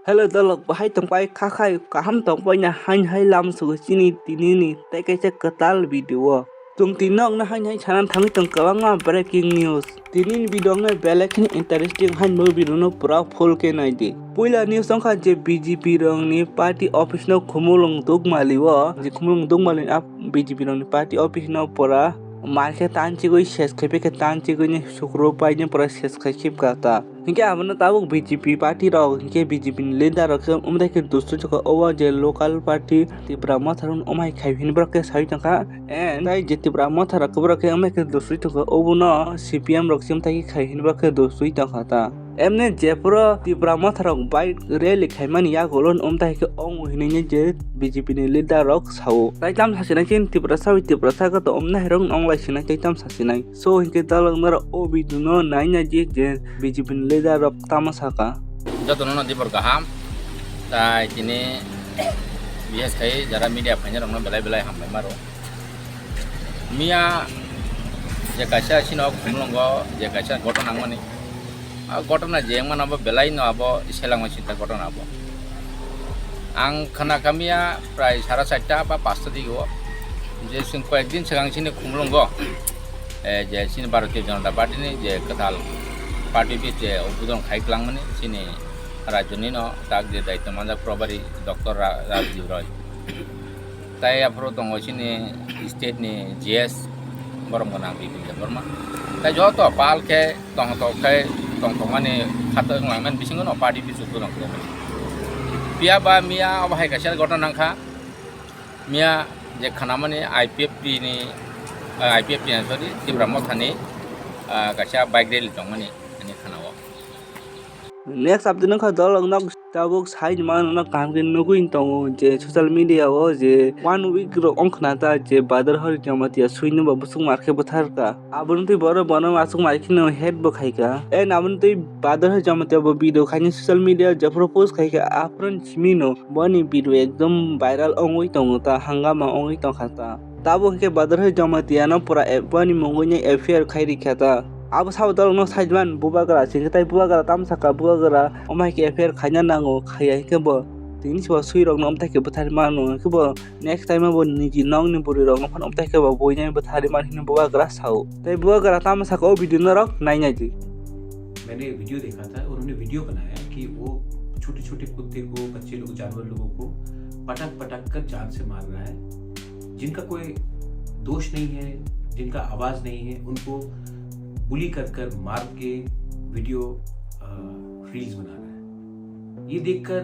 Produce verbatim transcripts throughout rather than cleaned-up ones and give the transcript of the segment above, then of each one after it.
Hello dolok, bahai tongpai kha khai kaham tongpai na hain hai lam sugo chini tini ni tei kaisa kwtal video o. Chwng tini nokna hain hai sana thangwi tong kwbangma breaking news. Tini ni video no belai kheno interesting hai movie rok no pura full khe nai di. Puila news wngkha je B J P rok ni party office no khumulwng dukmali o, je khumulwng dukmali ni ap-, B J P rok ni party office no pura mar khe tanchigwi ses khai khe tanchigwi ni sukro pai ni pura ses khai khip kha ta. Hinkhe abono tabuk B J P party rok hinkhe B J P ni leader rok khe umdai khe dusri thokha obo je local party Tipra Motha rok omai khai hini borok khe saui tongkha. And tai je Tipra Motha rok khe borok khe omai khe dusri thokha obono C P M rok chim tai khai hini borok khe dusri tongkha ta. Emne jephuru Tipra Motha rok bike rally khaimani yagulo omtai khe ong hinwi je B J P ni leader rok sao. Tai tam sasinai chini Tiprasa bai Tiprasa khe to omnai rok ong lai sinai tai tam sasinai. So hinkhe dalok norok o video no naina je je B J P ni leader rok tamo saka. Joto no dibor kaham. Tai tini bises khai jara media phaina rok no belai belai hambai maro. Miya je kaisa sino khumlongo je kaisa gotona nangmani. A gotona je wngmano abo belai no abo selangma sinta gotona abo. Ang khana kamiya prai sara charta ba pasta digo je sing koyek din segang sini khumlongo. Eh, je sini Bharatiya Janata Party ni je kwtal party office je udbodhon khai klangmani sini rajyo ni no tak je daityo manjak probari Doctor Ra-, Rajdev Roy. Tai aphuru tongo chini state ni G S borok gwnang Bipin Debbarma. Tai joto pal khe tongthok khe tongthokmani khato wnglaimani bisingo no party bisingo tongthokmani. Phiya ba miya obo hai kaisa gotona nangkha. Miya je khanamani I P F T ni, ah, I P F T ni, sorry, Tipra Mothani, ah, kaisa bike rally tongmani ani khanao. Next update wngkha dolok nok tabuk side mano no kaham khe nugwi tongo je social media o je one week rok wngkhna ta je Badar Hari Jamatia suino ba bwswk mar khe bwtharka. Aboni twi borok bono aswk mar kheno hate bo khaikha. And aboni twi Badar Hari Jamatia bo video khaini social media jephuru post khaikha aphuru simino boni video ekdom viral wngwi tongo ta hangama wngwi tongkha ta. Tabuk hinkhe Badar Hari Jamatia no pura ep-, boni mungwi no F I R khai rikha ta. Abo sabo dolok no side man bubagra singkhe tai bubagra tamo sakha bubagra omo hai khe F I R khaina nango khaiya hinkhe bo tini sibo swi rok no omthai khe bwthari mano hinkhe bo next time bo niji nokni bwrwi rok no phano omthai khe bo buinai bwthari man hino bubagra sao. Tai bubagra tamo sakha o video norok nainai di. मैंने वीडियो देखा था, उन्होंने वीडियो बनाया कि वो छोटे-छोटे कुत्ते को, बच्चे लोग, जानवर लोगों को पटक-पटक कर जान से मार रहा है। जिनका कोई दोष नहीं है, जिनका आवाज़ नहीं है, उनको बुली कर कर मार के वीडियो, अ, रील्स बना रहा है। ये देखकर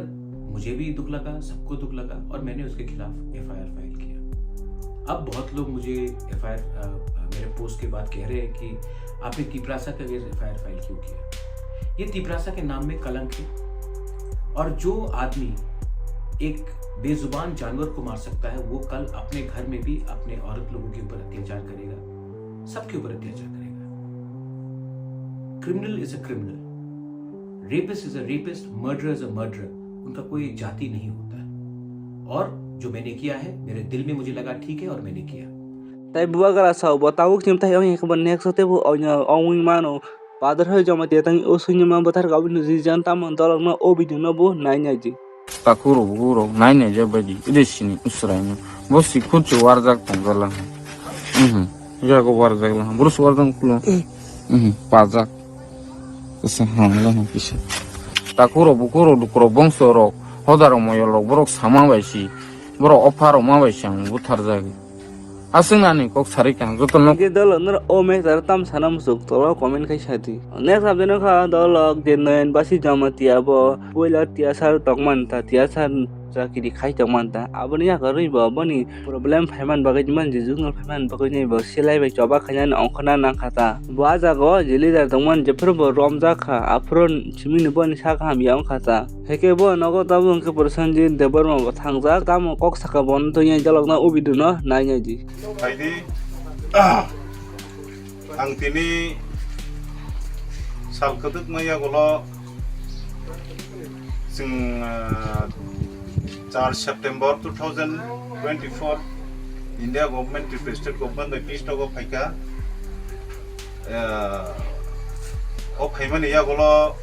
मुझे भी दुख लगा, सबको दुख लगा और मैंने उसके खिलाफ एफआईआर फाइल किया। अब बहुत लोग मुझे एफआईआर, अ, अ, मेरे पोस्ट के बाद कह रहे हैं कि आपने तिपरासा के अगेंस्ट एफआईआर फाइल क्यों किया? ये तिपरासा के नाम में कलंक है। और जो आदमी एक बेजुबान जानवर को मार सकता है, वो कल अपने घर में भी अपने औरत लोगों के ऊपर अत्याचार करेगा, सबके ऊपर अत्याचार करेगा। Criminal is a criminal, rapist is a rapist, murderer is a murderer। उनका कोई जाति नहीं होता है। और जो मैंने किया है, मेरे दिल में मुझे लगा ठीक है और मैंने किया। Tai bubagra sao bo tabuk chim tai ong ekbar next hote bo onya ongwi mano. Badar Hari Jamatia tang o suinima bwthar ka bini reason tamo dolok no o video no bo nainai di. Takuro bukuro nainai je baidi ide sini usrai no. Bo si khunchu warjak tong jala. Mhm. Yago warjak la. Bro warjak kulo. Mhm. Pajak. Kisa hamla ha kisa. Takuro bukuro dukuro bongso rok hodaro moyol rok borok sama bai si. Borok opha rok ma bai si ang butharjak. Aswk nani kok sari kang joto no. Hingke dolo noro o match aro tam sana musuk tolo comment khai sadi. Next update no kha dolo je Noyan Basi Jamatia bo puila tiyasar tongman ta tiyasar chakiri khai tongman ta aboni yakarwi bo boni problem phaiman bagwi man je jugnal phaiman bagwi ni bo silai bai choba khainani ongkhorna nangkha ta. Bo ah jaga o je leader tongman jephuru bo romjak kha aphuru simini boni sak hamya wngkha ta. Heke bo nogo tabuk hingke Prosenjit Debbarma bo thangjak, tamo kok saka bono tongya dalokno o video no nainai di. Phaidi, ang tini sal kwdwkma yagulo chwng, ah, char September two thousand twenty-four India government, Tripura state government bai peace talk o phaikha. Ah, o phaimani yagulo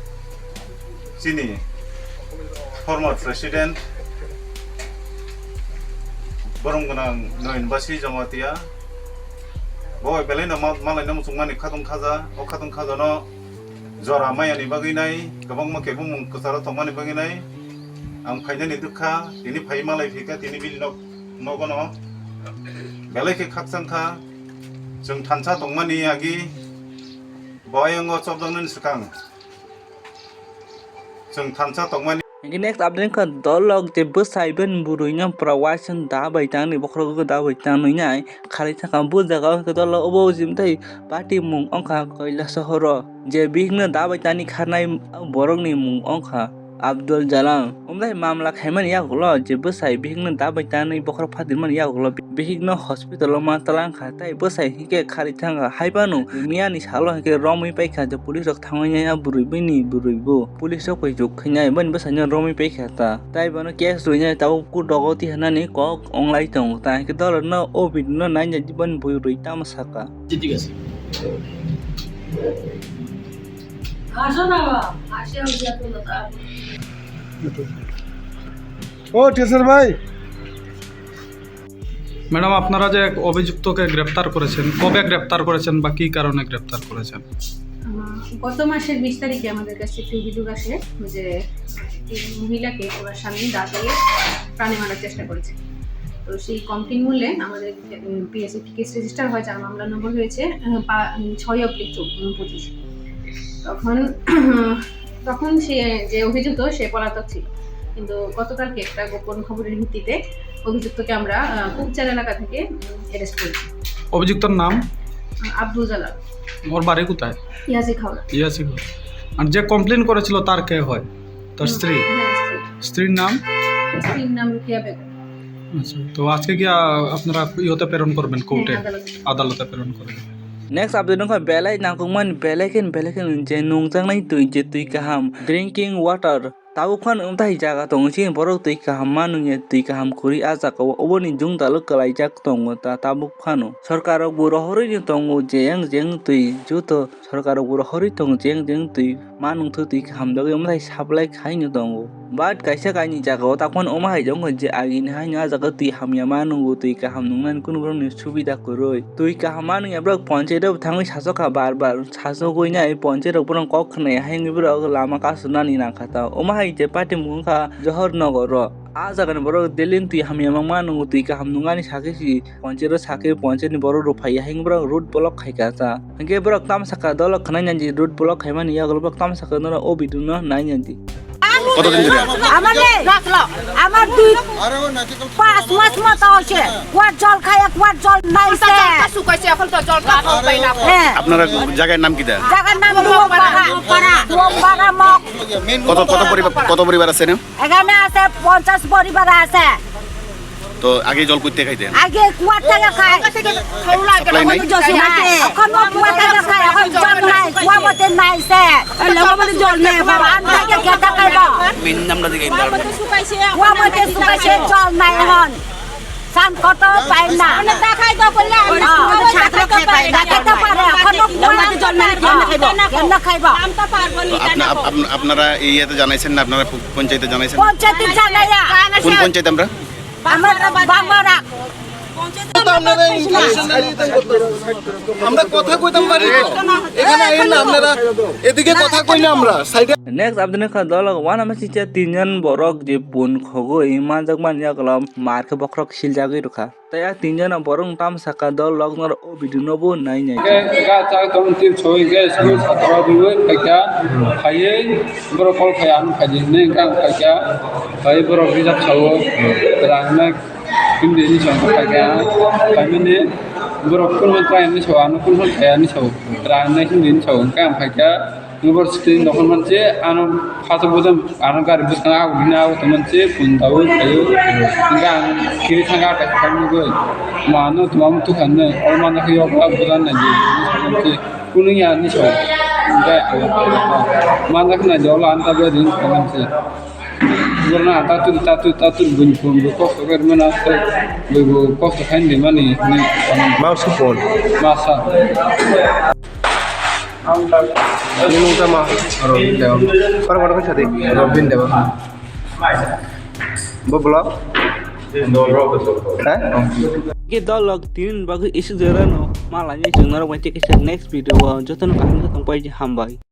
chini Former President Boromgwnang Noyinbasi Jamatia bo bai belai no ma-, malai no muchungmani khatung khaja, o khatung khaja no jora maya ni bagwi nai, kwbangma khe bumung kwcharo tongmani bagwi nai. Ang phainani dukha, tini phai malai phika, tini bini nok, nogo no belai khe khakchang kha. Chwng thansa tongmani agi bo ayang o chopjaknani swkang. Chwng thansa tongmani. Hingke next update wngkha dolok je bwsai ben bwrwino pura waisang da bai tangni bokhorogo da bai tangni nai kharwi thangkha bo jaga o hingke dolok obo jimtai party mung wngkha Kailasahar o je bihikno da bai tangni kharnai borokni mung wngkha Abdul Jalam. Omtai mamla khaimani yagulo je bwsai bihikno da bai tangni bokhorok phatirmani yagulo bihikno hospital o ma twlang kha tei bwsai hingke kharwi thangkha. Haibano miyani salo hingke romwi paikha je police rok thangwi ya bwrwi bini bwrwi bo police rok bai juk khainai bini bwsai no romwi paikha ta tei bono case rwinai tabuk court rogo tihanani kok onglai tongo ta hingke dolor no o video no naina bini bwrwi tamo saka. ঠিক আছে। আসো না বাবা, আসে ওই যে এত কথা। ও টিচার ভাই। ম্যাডাম, আপনারা যে এক অভিযুক্তকে গ্রেপ্তার করেছেন, কবে গ্রেপ্তার করেছেন বা কী কারণে গ্রেপ্তার করেছেন? আহ, গত মাসের বিশ তারিখে আমাদের কাছে একটি অভিযোগ আসে যে একটি মহিলাকে ওনার স্বামী দা দিয়ে প্রাণে মারার চেষ্টা করেছে। তো সেই কমপ্লেন মূল্যে আমাদের, উম, পিএসএ একটি কেস রেজিস্টার হয়, যার মামলা নম্বর হয়েছে, আহ, পা-, উম, ছয় অব্লিক চৌ-, উম, পঁচিশ। তখন, তখন সে যে অভিযুক্ত, সে পলাতক ছিল, কিন্তু গতকালকে একটা গোপন খবরের ভিত্তিতে অভিযুক্তকে আমরা, আহ, কুকচার এলাকা থেকে, উম, অ্যারেস্ট করেছি। অভিযুক্তর নাম? আহ, আব্দুল জালাল। ওর বাড়ি কোথায়? ইয়াসি খাওড়া। ইয়াসি খাওড়া। আর যে কমপ্লেন করেছিল, তার কে হয়? তার হুম, স্ত্রী? হ্যাঁ, স্ত্রী। স্ত্রীর নাম? স্ত্রীর নাম রুকিয়া বেগম। আচ্ছা, তো আজকে কি, আহ, আপনারা ইয়েতে প্রেরণ করবেন কোর্টে? হ্যাঁ, আদালতে। আদালতে প্রেরণ করবেন। Next update wngkha belai nangkukmani belai khe belai khe je nungjaknai twi je twi kaham drinking water. Tabuk phano wngtai jaga tongo chini borok twi kaham ma nungya twi kaham khuri ah jaga o oboni jungdalo kwlaijak tongo ta tabuk phano. Sorkar rok bo rohorwi no tongo je yang jeng twi joto sorkar rok bo rohorwi tongo je yang jeng twi ma nungthu twi kaham jagwi omothai supply khaino tongo. But kaisa kaini jaga o takhon omo hai jongkha je agini haino ah jaga twi hamya ma nungo twi kaham nungnani kunu borokni subida kwrwi. Twi kaham ma nungya borok ponchayet o thangwi sachokha bar bar. Sachogwi nai ponchayet rok bono kok khwnai hai wngwi borok lama kasonani nangkha ta. Omo hai je party mung wngkha Johor Nogor o. Ah jagani borok daily twi hamya ma nungo twi kaham nungani sakhe si ponchayet o sakhe ponchayet ni borok rok phaiya hai wngwi borok road block khaikha ta. Hingke borok tamo saka dolo khwnai nai di road block khaimani yagulo borok tamo saka norok o video no nai nai di. কতদিন ধরে? আমার নেই। আমার দুই পাঁচ মাস মতো হয়েছে। কুয়ার জল খায়, কুয়ার জল নাই। শুকাইছে, এখন তো জল খাওয়া হয় না। হ্যাঁ। আপনারা জায়গার নাম কিতা? জায়গার নাম রুমপাড়া। রুমপাড়া মগ। কত, কত পরিবার, কত পরিবার আছে না? এখানে আছে পঞ্চাশ পরিবার আছে। তো আগে জল করতে খাইতেন? আগে কুয়ার থেকে খাই। সাপ্লাই নাই? এখনো কুয়া থেকে খাই, এখন জল নাই, কুয়া মতে নাই সে। এই লগা মতে জল নেই, বাবা। পান থেকে খেতে খাইব। মেন আমরা দিকে কুয়া মতে শুকাইছে, জল নাই এখন। সান কত পাই না। মানে তা খাই তো করলে আমি হ্যাঁ। ছাত্র খাই পাই না। খেতে পারে, এখনো কুয়া মতে জল নাই, কেমনে খাইব? কেমনে খাইব? আম তো পারবো তো নি, আপনা-, জানো। আপ-, আপ-, আপনারা এই ইয়েতে জানাইছেন না, আপনারা প-, পঞ্চায়েতে জানাইছেন? পঞ্চায়েতে জানাইয়া। কোন পঞ্চায়েত আমরা? আমরা বাগমারা। তো আপনারা এই ইনফরমেশন নিয়ে তো করতে হবে। আমরা কথা কইতাম পারি তো। এখানে আইন না, আপনারা এদিকে কথা কই না আমরা, সাইডে। Next update wngkha dolok uanama singcha tinjon borok je bun khogwi manjakmani yagulo mar khe bokhorok siljagwi rwkha. Tei a tinjon borok tamo saka dolok norok o video no bo nai nai. Ga chai tong tin choi ga school satra dui khaikha, khaiwi borok call khai ang khaidi hinwi kha khaikha, khai borok rijak sao rang nai. Hindi ni chong kha kya, kami ni borok kun man kaya ni chong, ano kun man kaya ni chong, rang na hindi ni chong, kaya kha kya, ni bor screen dokon man che, ano phato bodam, ano gari bus kana, aguni ago to man che, kun dawo kayo, nga kiri thanga ta kami goi, ma no to am tu kan ne, o man na yo ka bodan na ji, kunu ya ni chong, nga, man na kana jola anta be din kan che. Borna tatu tatu tatu bun bun bo kok to ber mana to bo kok to khain de mani ni. Mau supon. Masa. Ni mung tama. Robin Dewa. Para para kha de. Robin Dewa. Bo vlog? Eh? Ke dolok tinin bagwi isi jora no malai ni chwng norok bai tei kisa next video o jotono kaham khe tongpai di, hambai.